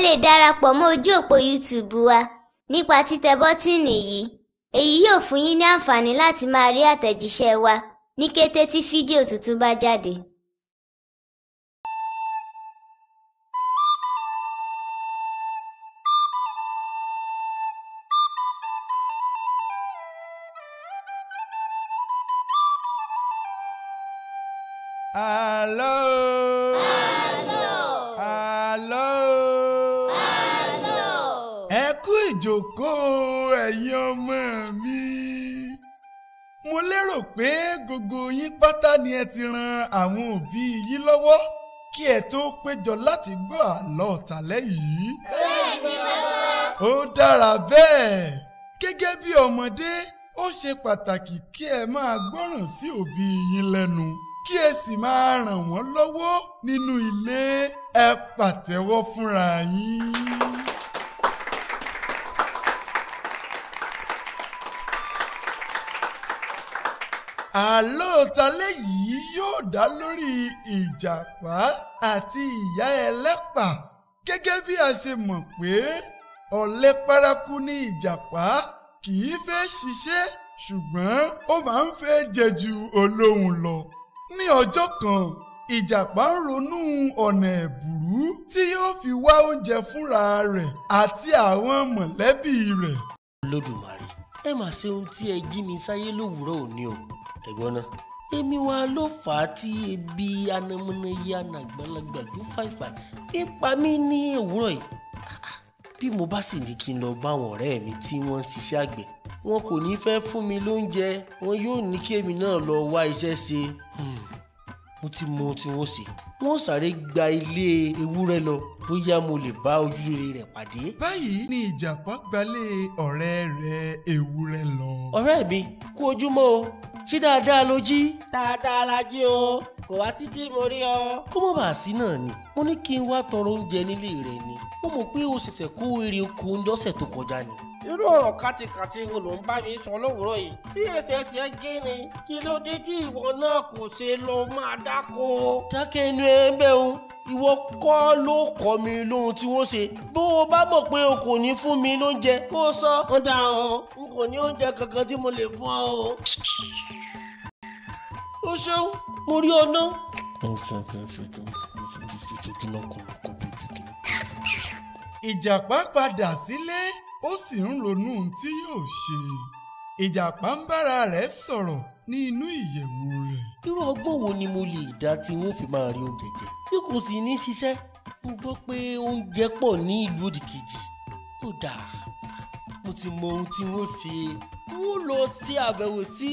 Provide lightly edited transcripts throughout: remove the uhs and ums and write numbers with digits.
Ẹ lè darapọ̀ mọ́ ojú òpó YouTube wa nípa títẹ bọ́tíìnì yìí. Èyí yóò fún yín ní àǹfààní láti máa rí àtẹ̀jíṣẹ́ wa ní kété tí fídíò tuntun bá jáde. Àlọ́. Àlọ́. Ẹ kú ìjókòó ẹ̀yin ọmọ mi. Mo lérò pé gbogbo yín pátá ni ẹ ti ran àwọn òbí yín lọ́wọ́ kí ẹ tó péjọ láti gbọ́ àlọ́ tàlẹ́ yìí. Bẹ́ẹ̀ni bàbá. Ó dára bẹ́ẹ̀. Gẹ́gẹ́ bí ọmọdé, ó ṣe pàtàkì kí ẹ máa gbọ́ràn sí òbí yín lẹ́nu, kí ẹ sì máa ràn wọ́n lọ́wọ́ nínú ilé. Ẹ pàtẹ́wọ́ fúnra yín. Àlọ́ talẹ́ yìí yóò dá lórí ìjàpá àti ìyá ẹlẹ́pà. Gẹ́gẹ́ bí a ṣe mọ̀ pé ọ̀lẹ paraku ni ìjàpá, kì í fẹ́ ṣiṣẹ́ ṣùgbọ́n ó máa ń fẹ́ jẹ ju olóhùn lọ. Ní ọjọ́ kan, ìjàpá ń ronú ọ̀nà ẹ̀bùrú tí yóò fi wá oúnjẹ fúnra rẹ̀ àti àwọn mọ̀lẹ́bí rẹ̀. Olódùmarè, ẹ mà ṣe ohun tí ẹ jí mi sáyé lówùúrọ̀ òní o. Ẹ̀gbọ́n náà, èmi wa ló fà á tí ebi anamọ́nayé anàgbàlagbà ju fàìfà pípa mí ní òwúrọ̀ yìí. Bí mo bá sì ní kí n lọ bá àwọn ọ̀rẹ́ mi tí wọ́n ń ṣiṣẹ́ àgbẹ̀, wọn kò ní fẹ́ fún mi lóúnjẹ, wọn yóò ní kí èmi náà lọ wá iṣẹ́ ṣe. Mo ti mọ ohun tí wọ́n ṣe. Wọ́n sáré gba ilé ewúrẹ́ lọ bóyá mo lè bá ojúrere rẹ̀ pàdé. Báyìí ni ìjàpá gbalé ọ̀rẹ́ rẹ̀ ewúrẹ́ lọ. Ọ̀rẹ́ mi, kú ojúmọ́ o, ṣé dáadáa ló jí? Dáadáa la jí o, kò wá sí tí mo rí ọ. Kó mọ̀ bá sí náà ni, mo ní kí n wá tọrọ oúnjẹ nílé rẹ ni. Mo mọ̀ pé o ṣẹ̀ṣẹ̀ kó èrè oko lọ́sẹ̀ tó kọjá ni. Irú ọ̀rọ̀ kàtìkàtì wo ló ń bá mi sọ lówùúrọ̀ yìí? Tí ẹsẹ̀ tiẹ̀ gé ni, kí ló dé tí ìwọ náà kò ṣe lọ máa dáko? Dákẹ́ inú ẹ ń bẹ̀ o, ìwọ kọ́ ló kọ́ mi lóhun tí wọ́n ṣe. Bó o bá mọ̀ pé o kò ní fún mi lóúnjẹ, kó o sọ. Ó dáa o, n kò ní oúnjẹ kankan tí mo lè fún ọ o. O ṣeun, mo rí ọ ná. Ìjàpá padà sílé, ó sì ń ronú ohun tí yóò ṣe. Ìjàpá ń bára rẹ̀ sọ̀rọ̀ ní inú ìyẹ̀wù rẹ̀. Irú ọgbọ́n wo ni mo lè dá tí wọ́n fi máa rí oúnjẹ jẹ tí kò sì ní ṣiṣẹ́? Mo gbọ́ pé oúnjẹ pọ̀ ní ìlú òdìkejì. Ó dáa, mo ti mọ ohun tí wọ́n ṣe. Wọ́n lọ sí àbẹ̀wò sí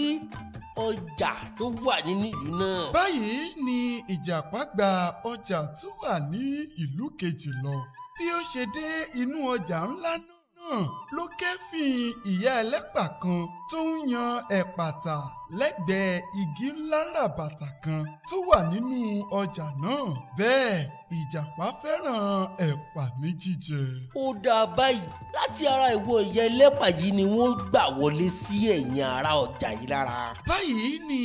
ọjà tó wà nínú ìlú náà. Báyìí ni ìjàpá gba ọjà tó wà ní ìlú kejì lọ. Bí ó ṣe dé inú ọjà ńlá náà ló kẹ́fìn ìyá ẹlẹ́pà kan tó ń yan ẹ̀pà tà lẹ́gbẹ̀ẹ́ igi ńlá ràbàtà kan tó wà nínú ọjà náà. Bẹ́ẹ̀ ìjàpá fẹ́ràn ẹ̀pà ní jíjẹ. Ó dáa báyìí, láti ara ìwọ ìyá ẹlẹ́pà yìí ni wọ́n gbà wọlé sí ẹ̀yìn ara ọjà yìí lára. Báyìí ni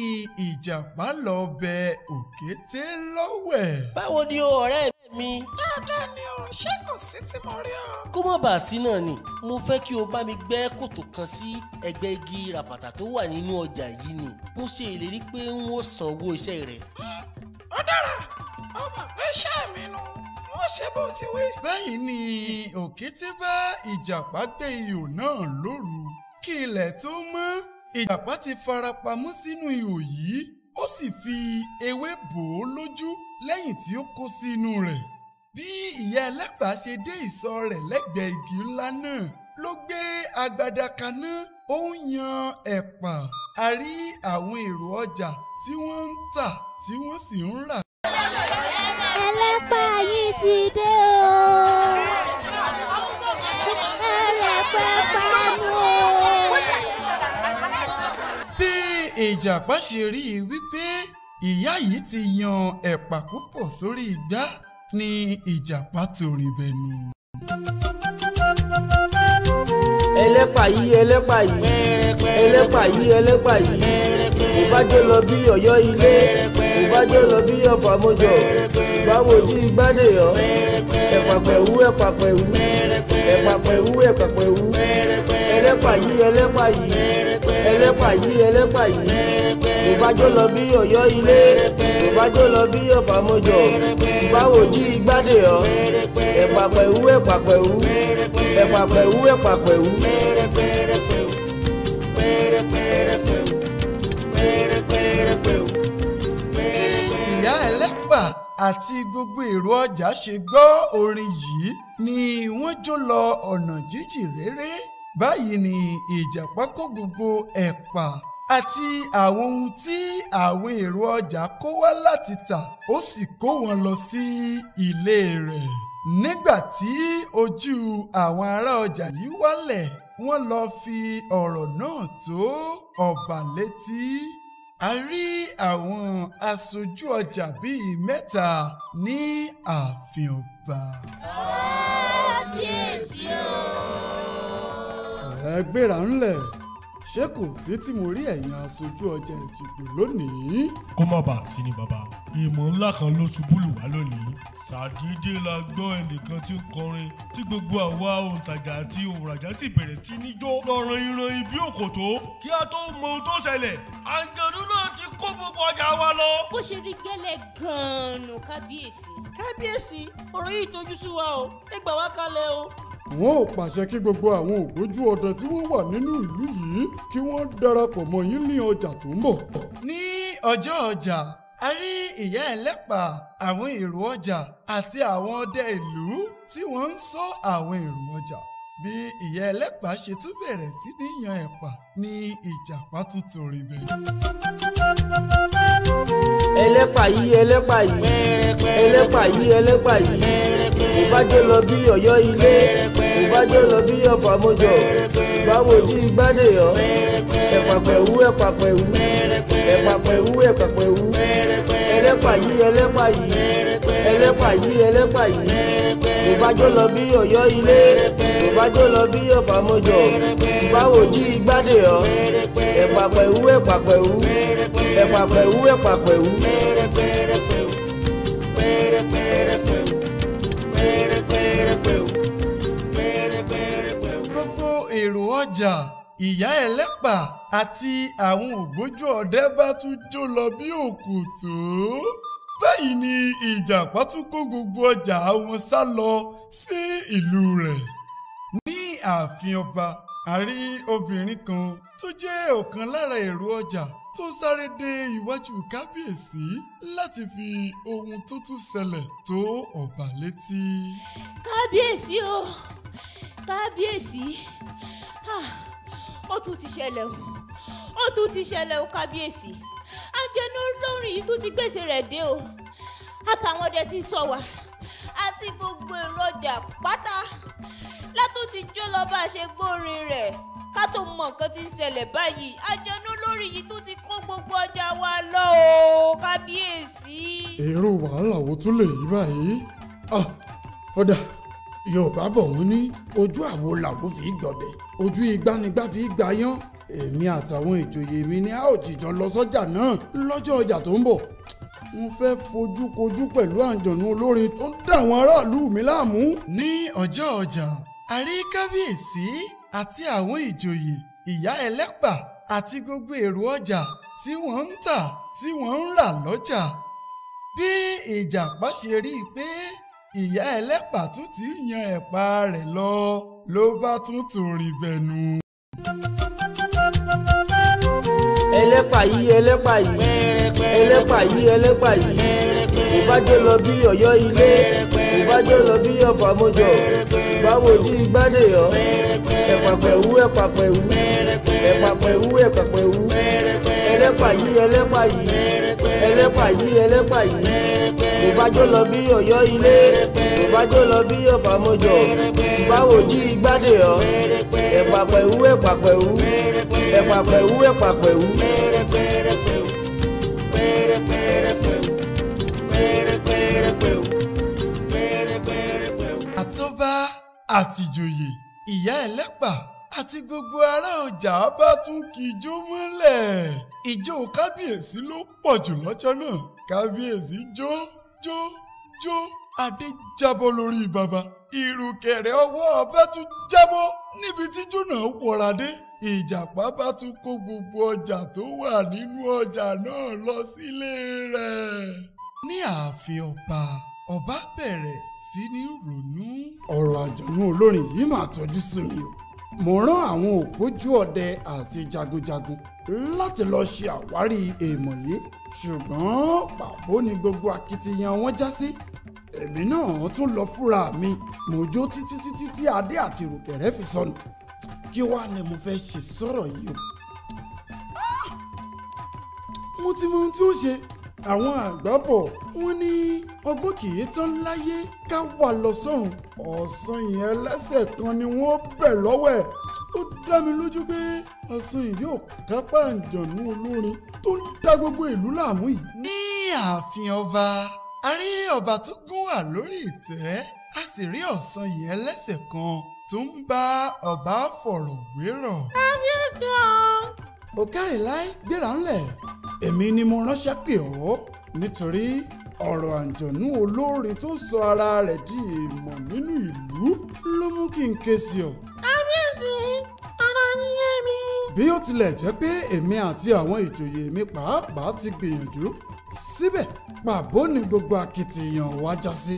ìjàpá lọ bẹ òkété lọ́wẹ̀. Báwo ni o ọ̀rẹ́ mi? Dáadáa ni o, ṣé kò sí tí mo rí ọ? Kó má bàa sí náà ni, mo fẹ́ kí o bá mi gbẹ́ kòtò kan sí ẹ̀gbẹ́ igi ràbàtà tó wà nínú ọjà yìí ni. Mo ṣe ìlérí pé n ó san owó iṣẹ́ rẹ̀. Ó dára, ó mọ̀ pé iṣẹ́ mi nu, wọ́n ṣe bó ti wí. Báyìí ni òkété bá ìjàpá gbé ihò náà lóru. Kí ilẹ̀ tó mọ́, ìjàpá ti farapamọ́ sínú ihò yìí, ó sì fi ewé bò ó lójú lẹ́yìn tí ó kó sínú rẹ̀. Bí ìyá ẹlẹ́pà ṣe dé ìsọ̀ rẹ̀ lẹ́gbẹ̀ẹ́ igi ńlá náà ló gbé agbada kaná, ó ń yan ẹ̀pà. A rí àwọn èrò ọjà tí wọ́n ń tà tí wọ́n sì ń rà. Ẹlẹ́pà yìí ti dé o. Ẹlẹ́pà panu o. Bí ìjàpá ṣe rí i wípé ìyá yìí ti yan ẹ̀pà púpọ̀ sórí igbá ni ìjàpá torin bẹnu. Ẹlẹ́pà yìí, ẹlẹ́pà yìí, ẹlẹ́pà yìí, ẹlẹ́pà yìí, kò bá jẹ́ lọ bí Ọ̀yọ́ ilé, Kò bá jọ lọ bí ọ̀fà mọ́jọ, báwo di ìgbádé ọ́. Ẹ̀pà pẹ̀wú ẹ̀pà pẹ̀wú, ẹ̀pà pẹ̀wú ẹ̀pà pẹ̀wú. Ẹlẹ́pà yìí ẹlẹ́pà yìí, ẹlẹ́pà yìí ẹlẹ́pà yìí. Kò bá jọ lọ bí ọ̀yọ́ ilé, kò bá jọ lọ bí ọ̀fà mọ́jọ, báwo di ìgbádé ọ́. Ẹ̀pà pẹ̀wú ẹ̀pà pẹ̀wú, ẹ̀pà pẹ̀wú ẹ̀pà pẹ̀wú. Ìyá ẹlẹ́pà àti gbogbo èrò ọjà ṣe gbọ́ orin yìí ni wọ́n jó lọ ọ̀nà jíjìn réré. Báyìí ni ìjàpá kó gbogbo ẹ̀pà àti àwọn ohun tí àwọn èrò ọjà kó wá láti tà, ó sì kó wọn lọ sí ilé rẹ̀. Nígbà tí ojú àwọn ará ọjà yìí wálẹ̀, wọ́n lọ fi ọ̀rọ̀ náà tó ọba létí. A rí àwọn aṣojú ọjà bíi mẹ́ta ní ààfin ọba. Kábíyèsí o. Ẹ gbéra ńlẹ̀, ṣé kò sí tí mo rí ẹ̀yin aṣojú ọjà Èjìgbò lónìí? Kó má bàa sí ni bàbá, ìmọ̀ ńlá kan ló ṣubú lù wá lónìí. Ṣàdédé la gbọ́ ẹnìkan tí ń kọrin tí gbogbo àwa òǹtajà àti òǹrajà ti bẹ̀rẹ̀ sí ní jó lọ́rọ̀ ìran ibi òkòtó. Kí a tó mọ ohun tó ṣẹlẹ̀, àǹjọ̀nú náà ti kó gbogbo ọjà wa lọ. Bó ṣe rí gẹ́lẹ́ gan-an nù kábíyèsí. Kábíyèsí, ọ̀rọ̀ yìí tójú sú wa o, ẹ gbà wá kalẹ̀ o. Wọn ò pàṣẹ kí gbogbo àwọn ògbójú ọdẹ tí wọ́n wà nínú ìlú yìí kí wọ́n darapọ̀ mọ́ yín ní ọjà tó ń bọ̀. Ní ọjọ́ ọjà, a rí ìyá ẹlẹ́pà, àwọn èrò ọjà àti àwọn ọdẹ ìlú tí wọ́n ń ṣọ́ àwọn èrò ọjà. Bí ìyá ẹlẹ́pà ṣe tún bẹ̀rẹ̀ sí ní yan ẹ̀pà ní ìjàpá tún torí bẹ́ẹ̀. Ẹlẹ́pà yìí ẹlẹ́pà yìí, ẹlẹ́pà yìí ẹlẹ́pà yìí. Kò bá jọ lọ bí ọ̀yọ́ ilé, kò bá jọ lọ bí ọ̀fà mọ́jọ, báwo di ìgbádé ọ́. Ẹ̀pà pẹ̀wú ẹ̀pà pẹ̀wú, ẹ̀pà pẹ̀wú ẹ̀pà pẹ̀wú. Ẹlẹ́pà yìí ẹlẹ́pà yìí, ẹlẹ́pà yìí ẹlẹ́pà yìí. Kò bá jọ lọ bí ọ̀yọ́ ilé, kò bá jọ lọ bí ọ̀fà mọ́jọ, báwo di ìgbádé ọ́. Ẹ̀pà pẹ̀wú ẹ̀pà pẹ̀wú, ẹ̀pà pẹ̀wú ẹ̀pà pẹ̀wú. Gbogbo èrò ọjà, ìyá ẹlẹ́pà àti àwọn ògbójú ọdẹ bá tún jó lọ bí òkòtó. Báyìí ni ìjàpá tún kó gbogbo ọjà wọn sá lọ sí ìlú rẹ̀. Ní ààfin ọba, a rí obìnrin kan tó jẹ́ ọ̀kan lára èrò ọjà tó sáré dé iwájú kábíyèsí láti fi ohun tó tún ṣẹlẹ̀ tó ọba létí. Kábíyèsí o, kábíyèsí, ó tún ti ṣẹlẹ̀ o, ó tún ti ṣẹlẹ̀ o kábíyèsí. Àǹjọ̀nú olórin yìí tún ti gbèsè rẹ̀ dé o, àtàwọn ọdẹ tí ń ṣọ́ wa àti gbogbo èrò ọjà pátá látún ti jó lọ bá a ṣe gbórin rẹ̀. Ká tó mọ nǹkan tí ń ṣẹlẹ̀ báyìí, àǹjọ̀nú olórin yìí tún ti kó gbogbo ọjà wa lọ o kábíyèsí. Èrò wàhálà wo tún lè yí báyìí? Ọ̀dà Yorùbá bọ̀ wọ́n ní ojú àwo làwo fi gbọ̀bẹ̀, ojú igbánigbá fi gbàyàn. Èmi àtàwọn ìjòyè mi ní a ó jìjọ lọ sọ́jà náà lọ́jọ́ ọjà tó ń bọ̀. Mo fẹ́ fojú kojú pẹ̀lú àǹjọ̀nú olórin tó ń dà àwọn aráàlú mi láàmú. Ní ọjọ́ ọjà, a rí kábíyèsí àti àwọn ìjòyè, ìyá ẹlẹ́pà àti gbogbo èrò ọjà tí wọ́n ń tà tí wọ́n ń rà lọ́jà. Bí ìjàpá ṣe rí i pé ìyá ẹlẹ́pà tún ti ń yan ẹ̀pà rẹ̀ lọ ló bá tún torí bẹnu. Ẹlẹ́pà yìí ẹlẹ́pà yìí, ẹlẹ́pà yìí ẹlẹ́pà yìí. Kò bá jọ lọ bí ọ̀yọ́ ilé, kò bá jọ lọ bí ọ̀fà mọ́jọ, báwo di ìgbádé ọ́. Ẹ̀pà pẹ̀wú ẹ̀pà pẹ̀wú, ẹ̀pà pẹ̀wú ẹ̀pà pẹ̀wú. Ẹlẹ́pà yìí ẹlẹ́pà yìí, ẹlẹ́pà yìí ẹlẹ́pà yìí. Kò bá jọ lọ bí ọ̀yọ́ ilé, kò bá jọ lọ bí ọ̀fà mọ́jọ, báwo di ìgbádé ọ́. Ẹ̀pà pẹ̀wú ẹ̀pà pẹ̀wú, ẹ̀pà pẹ̀wú ẹ̀pà pẹ̀wú. Àtọ́ba àtìjòyè, ìyá ẹlẹ́pà àti gbogbo ará ọjà bá tún kíjó mọ́lẹ̀. Ìjó kábíyèsí ló pọ̀ jù lọ́jọ́ náà. Kábíyèsí jó jó jó, adé jábọ́ lórí bàbá, ìrùkẹ̀rẹ̀ ọwọ́ ọba tún jábọ́ níbi tí jóná wọra dé. Ìjàpá bá tún kó gbogbo ọjà tó wà nínú ọjà náà lọ sílé rẹ̀. Ní ààfin ọba, ọba bẹ̀rẹ̀ sí ní ronú. Ọ̀rọ̀ àjọ̀nú olórin yìí máa tọ́jú sí mi o. Mo rán àwọn ògbójú ọdẹ àti jagunjagun láti lọ ṣe àwárí èèmọ̀ yìí, ṣùgbọ́n pàbó ni gbogbo akitiyan wọn já sí. Èmi náà tún lọ fúnra mi, mo jó títí títí tí adé àti ìrùkẹ̀rẹ̀ fi sọnù. Kí wàá ni mo fẹ́ ṣe sọ̀rọ̀ yìí o? Mo ti mọ ohun tí ó ṣe. Àwọn àgbà bọ̀ wọ́n ní ọgbọ́n kì í tán láyé ká wà lọ sọ́run. Ọ̀sán yẹn lẹ́sẹ̀ kan ni wọ́n bẹ̀ lọ́wọ́ ẹ̀. Ó dá mi lójú pé ọ̀sán yìí yóò kápá àǹjọ̀nú olórin tó ń dá gbogbo ìlú láàmú yìí. Ní ààfin ọba, a rí ọba tó gún wà lórí ìtẹ́, a sì rí ọ̀sán yẹn lẹ́sẹ̀ kan tó ń bá ọba fọ̀rọ̀ wérọ̀. Kábíyèsí o. Òkèrèláì, gbéra ńlẹ̀. Èmi ni mo ránṣẹ́ pè ọ́ nítorí ọ̀rọ̀ àǹjọ̀nú olórin tó sọ ara rẹ̀ di èèmọ̀ nínú ìlú ló mú kí n ké sí ọ. Kábíyèsí, ara yín yé mi. Bí ó tilẹ̀ jẹ́ pé èmi àti àwọn ìjòyè mi pàápàá ti gbìyànjú, síbẹ̀ pàbó ni gbogbo akitiyan wa já sí.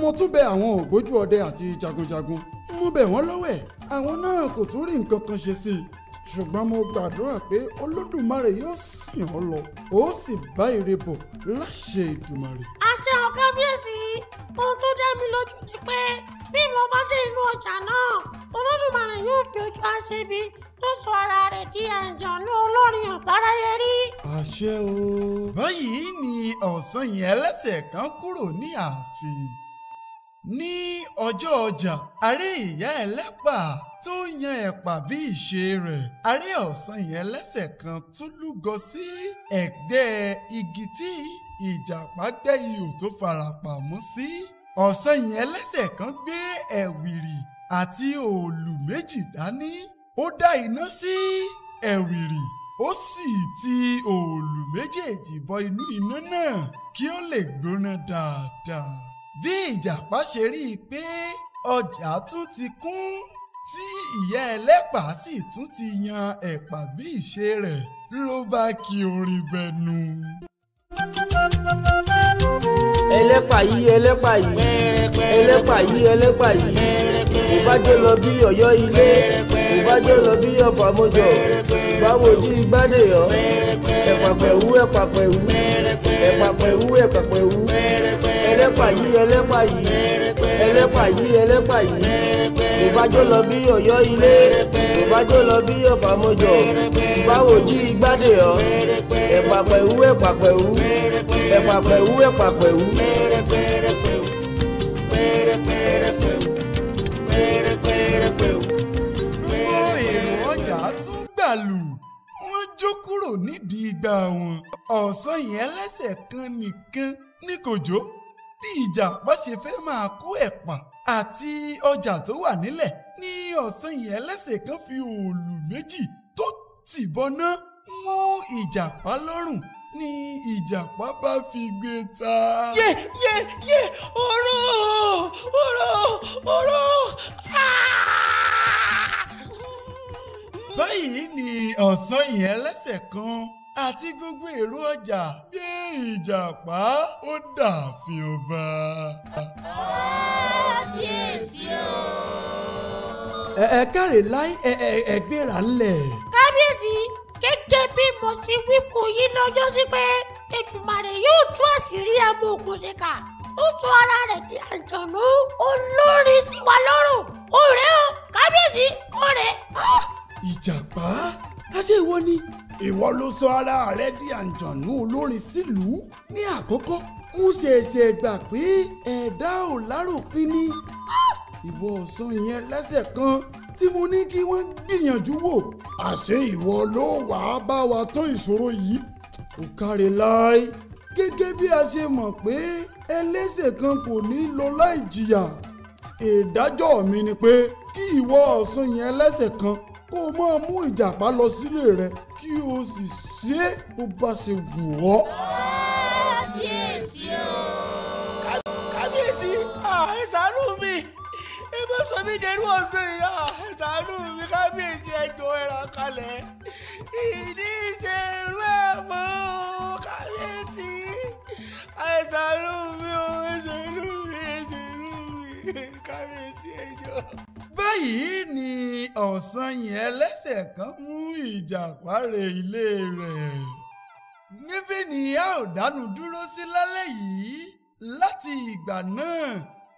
Mo tún bẹ àwọn ògbójú ọdẹ àti jagunjagun, mo bẹ̀ wọ́n lọ́wẹ̀, àwọn náà kò tún rí nǹkan kan ṣe sí i. Ṣùgbọ́n mo gbàdúrà pé Olódùmarè yóò sìn ọ́ lọ, ó sì bá ire bọ̀ láṣẹ Èdùmàrè. Àṣẹ o kábíyèsí, ohun tó dá mi lójú ni pé bí mo bá dé inú ọjà náà, Olódùmarè yóò fi ojú aṣebi tó sọ ara rẹ̀ di àǹjọ̀nú olórin ọ̀báráyé rí. Àṣẹ o. Báyìí ni ọ̀sán yẹn ẹlẹ́sẹ̀ kan kúrò ní ààfin. Ní ọjọ́ ọjà, a rí ìyá ẹlẹ́pà tó ń yan ẹ̀pà bí ìṣe rẹ̀. A rí ọ̀sán yẹn lẹ́sẹ̀ kan tó lúgọ sí ẹ̀gbẹ́ igi tí ìjàpá gbẹ́ ihò tó farapamọ́ sí. Ọ̀sán yẹn lẹ́sẹ̀ kan gbé ẹ̀wìrì àti òòlù méjì dání. Ó dá iná sí ẹ̀wìrì, ó sì ti òòlù méjèèjì bọ inú iná náà kí ó lè gbóná dáadáa. Bí ìjàpá ṣe rí i pé ọjà tún ti kún tí ìyá ẹlẹ́pà sì tún ti yan ẹ̀pà bí ìṣe rẹ̀ ló bá kí orin bẹnu. Ẹlẹ́pà yìí, ẹlẹ́pà yìí, ẹlẹ́pà yìí, ẹlẹ́pà yìí, kò bá jó lọ bí Ọ̀yọ́ ilé, kò bá jó lọ bí Ọ̀fà mọ́jọ, báwo di ìgbádé ọ́, ẹ̀pà pẹ̀wú, ẹ̀pà pẹ̀wú, ẹ̀pà pẹ̀wú, ẹ̀pà pẹ̀wú, ẹlẹ́pà yìí, ẹlẹ́pà yìí, ẹlẹ́pà yìí, ẹlẹ́pà yìí, kò bá jó lọ bí Ọ̀yọ́ ilé, kò bá jó lọ bí Ọ̀fà mọ́jọ, báwo di ìgbádé ọ́, ẹ̀pà pẹ̀wú, ẹ̀pà pẹ̀wú, ẹ̀pà pẹ̀wú, ẹ̀pà pẹ̀wú. Gbogbo èrò ọjà tún gbàlù, wọ́n jó kúrò nídìí igbá wọn. Ọ̀sán yẹn lẹ́sẹ̀ kan nìkan ní kò jó. Bí ìjàpá ṣe fẹ́ máa kó ẹ̀pà àti ọjà tó wà nílẹ̀ ní ọ̀sán yẹn lẹ́sẹ̀ kan fi òòlù méjì tó tì bọná mú ìjàpá lọ́rùn ní ìjàpá bá fi gbé ta. Yé yé yé, oró oró oró. Báyìí ni ọ̀sán yẹn lẹ́sẹ̀ kan àti gbogbo èrò ọjà gbé ìjàpá ó dààfin ọba. Kábíyèsí o. Ẹ káre láì, ẹ gbéra ńlẹ̀. Kábíyèsí, gẹ́gẹ́ bí mo ṣe wí fún yín lọ́jọ́ sí pé Èdùmàrè yóò tú àṣírí amòòkùnṣìkà tó sọ ara rẹ̀ di àǹjọ̀nú olórin sí wa lọ́rùn. Ọ̀rẹ́ o kábíyèsí, ọ̀rẹ́. Ìjàpá, àṣé ìwọ ni? Ìwọ ló sọ ara rẹ di àǹjọ̀nú olórin sílùú. Ní àkọ́kọ́, mo ṣẹ̀ṣẹ̀ gbà pé ẹ̀dá ò láròpin ni. Ìwọ ọ̀sán yẹn lẹ́sẹ̀ kan tí mo ní kí wọ́n gbìyànjú wò. Àṣé ìwọ ló wàá bá wa tó ìṣòro yìí. Ó káre láì. Gẹ́gẹ́ bí a ṣe mọ̀ pé ẹlẹ́ṣẹ̀ kan kò ní lọ láì jìyà. Ìdájọ́ mi ni pé kí ìwọ ọ̀sán yẹn lẹ́sẹ̀ kan kó o máa mú ìjàpá lọ sílé rẹ kí o sì ṣe é bó bá ṣe wù ọ́. Kábíyèsí. Ẹ ṣàánú mi, ẹ bá sọ mí dẹrú ọ̀sán yìí. Ẹ ṣàánú mi kábíyèsí, ẹ jọ̀ọ́ ẹ rà kalẹ̀. Ìdí ìṣe irú ẹ̀ mọ́ kábíyèsí. Ẹ ṣàánú mi o, ẹ ṣàánú mi, ẹ ṣàánú mi kábíyèsí, ẹ jọ̀ọ́. Báyìí ni Ọ̀sanyìn ẹlẹ́sẹ̀ kan mú Ìjàpá re ilé rẹ̀. Níbí ni a ò dánu dúró sí lálẹ́ yìí. Láti ìgbà náà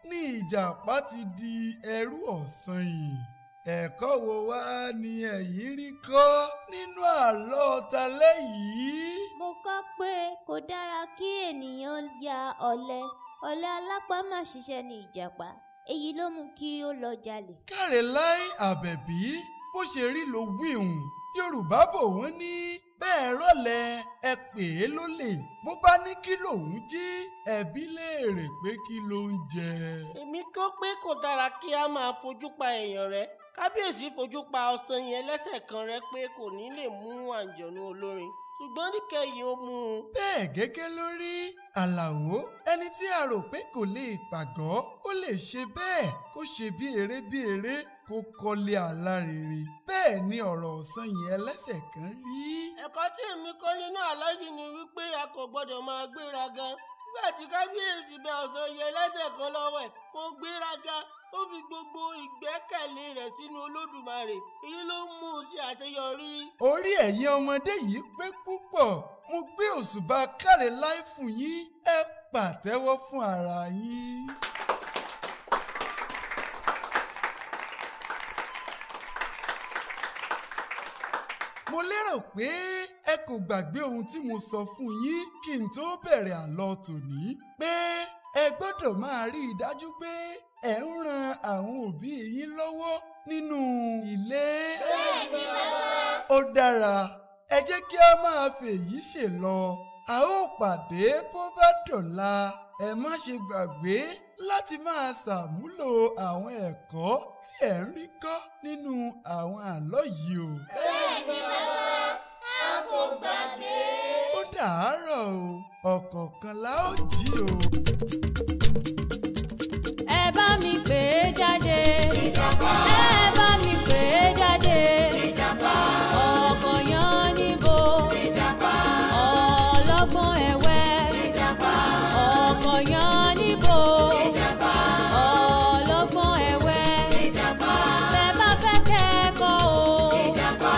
ni Ìjàpá ti di ẹrú Ọ̀sanyìn. Ẹ̀kọ́ wo wá ni ẹ̀yin rí kọ́ nínú àlọ́ talẹ́ yìí? Mo kọ́ pé kò dára kí ènìyàn ya ọ̀lẹ. Ọ̀lẹ alápá má ṣiṣẹ́ ní Ìjàpá. Èyí ló mú kí ó lọ jalè. Káre láì Àbẹ̀bí, bó ṣe rí ló wíhùn. Yorùbá bò wọ́n ní bẹ́ẹ̀ rọ́lẹ̀ ẹ pè é lólè, bó bá ní kí lòun jí, ẹbí léèrè pé kí ló ń jẹ. Èmi kọ́ pé kò dára kí a máa fojú pa èèyàn rẹ. Kábíyèsí fojú pa Ọ̀sanyìn ẹlẹ́sẹ̀ kan rẹ pé kò ní lè mú àǹjọ̀nú olórin, ṣùgbọ́n níkẹyìn ó mú un. Bẹ́ẹ̀ gẹ́gẹ́ lórí Àlàó, ẹni tí a rò pé kò lè pàgọ́, ó lè ṣe bẹ́ẹ̀ kó ṣe bí eré bí eré kó kọ́lé alárinrin. Bẹ́ẹ̀ ni ọ̀rọ̀ Ọ̀sanyìn ẹlẹ́sẹ̀ kan rí. Ẹ̀kọ́ tí èmi kọ́ nínú àlọ́ yìí ni wípé a kò gbọ́dọ̀ máa gbéraga. Nígbà tí kábíyèsí bẹ Ọ̀sanyìn ẹlẹ́sẹ̀ kan lọ́wọ́ ẹ̀, kò gbéraga, ó fi gbogbo ìgbẹ́kẹ̀lé rẹ̀ sínú Olódùmarè, èyí ló mú un ṣe àṣeyọrí. Orí ẹ̀yin ọmọdé yìí pé púpọ̀. Mo gbé òṣùbà káre láì fún yín, ẹ pàtẹ́wọ́ fún ara yín. Mo lérò pé ẹ kò gbàgbé ohun tí mo sọ fún yín kí n tó bẹ̀rẹ̀ àlọ́ tòní, pé ẹ gbọ́dọ̀ máa rí i dájú pé ẹ ń ran àwọn òbí yín lọ́wọ́ nínú ilé. Bẹ́ẹ̀ni bàbá. Ó dára, ẹ jẹ́ kí a máa fèyí ṣe lọ. A ó pàdé bó bá dọ̀la. Ẹ má ṣe gbàgbé láti máa ṣàmúlò àwọn ẹ̀kọ́ tí ẹ ń rí kọ́ nínú àwọn àlọ́ yìí o. Bẹ́ẹ̀ni bàbá, a kò gbàgbé. Ó dàárọ̀ o, ọ̀kọ̀ọ̀kan la ó jí o. Ẹ bá mi pè é jáde. Ìjàpá. Ẹ bá mi pè é jáde. Ìjàpá. Ọkọ̀ yan níbo. Ìjàpá. Ọlọ́gbọ́n ẹ̀wẹ́. Ìjàpá. Ọkọ̀ yan níbo. Ìjàpá. Ọlọ́gbọ́n ẹ̀wẹ́. Ìjàpá. Bẹ́ẹ̀ bá fẹ́ kẹ́kọ̀ọ́ o. Ìjàpá.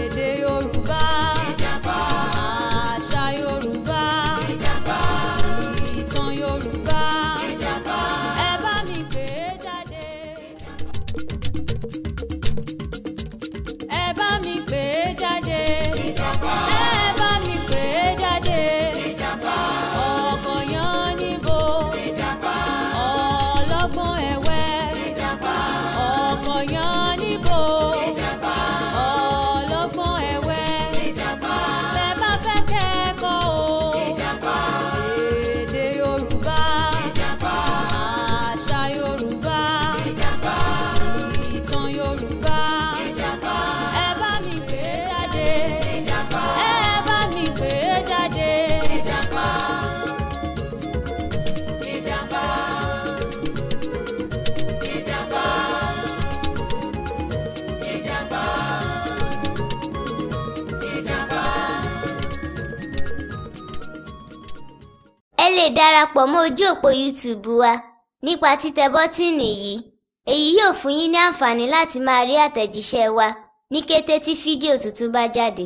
Èdè Yorùbá. Ìjàpá. Àṣà Yorùbá. Ìjàpá. Ìtàn Yorùbá. Ìjàpá. Ẹ bá mi pè é jáde. Ẹ bá mi pè é jáde. Ìjàpá. Ẹ bá mi pè é jáde. Ìjàpá. Ọkọ̀ yan níbo. Ìjàpá. Ọlọ́gbọ́n ẹ̀wẹ́. Ìjàpá. Ọkọ̀ yan níbo. Ìjàpá. Ọlọ́gbọ́n ẹ̀wẹ́. Ìjàpá. Bẹ́ẹ̀ bá fẹ́ kẹ́kọ̀ọ́ o. Ìjàpá. Èdè Yorùbá. Ìjàpá. Àṣà Yorùbá. Ìjàpá. Ìtàn Yorùbá. Ìjàpá. Ẹ bá mi pè é jáde. Ìjàpá. Ẹ bá mi pè é jáde. Ìjàpá. Ìjàpá. Ìjàpá. Ìjàpá. Ìjàpá. Ẹ lè darapọ̀ mọ́ ojú òpó YouTube wa nípa títẹ bọ́tíìnì yìí. Èyí yóò fún yín ní àǹfààní láti máa rí àtẹ̀jíṣẹ́ wa ní kété tí fídíò tuntun bá jáde.